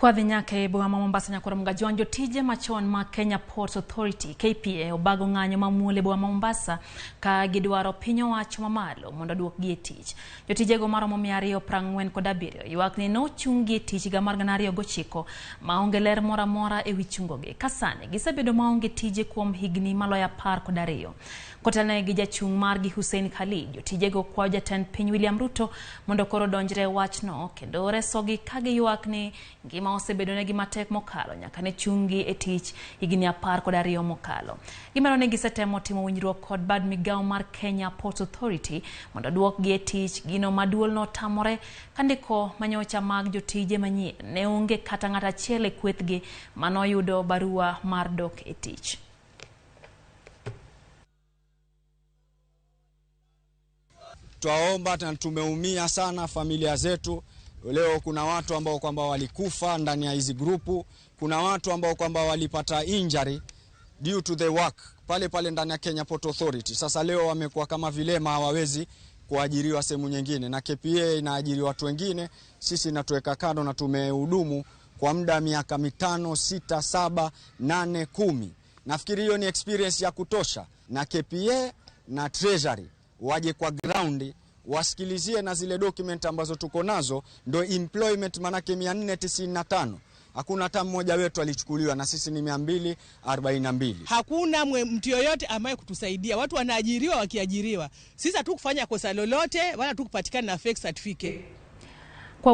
Kwadhi nyaka e boma ma Mombasa nyakoro Mgajwang' jotije machon ma Kenya Ports Authority KPA obago ng'anyo mamuol e boma ma Mombasa ka gidwaro piny owacho mamalo mondo oduokgi e tich. Jotijego maromo 247 ywak ni nochung-gi e tich higa mar 2009 maonge ler moro amora ewi chungogi. Ka sani gisebedo maonge tije kuom higni maloyo 12. Kotelnegi gi jachung' margi Hussein Khalid, jotijego kwayo jatend piny William Ruto mondo koro odonjre e wachno kendo resogi ka giywak ni ngima osebedo negi matek mokalo nyaka ne chung-gi e tich higni 12 mokalo. Gimedo ni gisetemo timo winjruok kod bad migawo mar Kenya Ports Authority mondo oduokgi e tich, gino ma duolno otamore ka ndiko manyocha mag jotije manyien ne onge kata ng'at achiel e kwethgi manoyudo barua mar dok e tich. Twaomba na tumeumia sana familia zetu. Leo kuna watu ambao kwamba walikufa ndani ya hizi grupu, kuna watu ambao kwamba walipata injury due to the work pale pale ndani ya Kenya Port Authority. Sasa leo wamekuwa kama vilema, hawawezi kuajiriwa sehemu nyingine, na KPA inaajiri watu wengine, sisi inatuweka kando, na tumehudumu kwa muda miaka 5, 6, 7, 8, 10. Nafikiri hiyo ni experience ya kutosha, na KPA na Treasury waje kwa ground wasikilizie na zile document ambazo tuko nazo, ndo employment manake 495 hakuna hata mmoja wetu alichukuliwa, na sisi ni 242. Hakuna mtu yoyote ambaye kutusaidia. Watu wanaajiriwa wakiajiriwa, sisi hatukufanya kosa lolote wala hatukupatikana na fake certificate. Kwa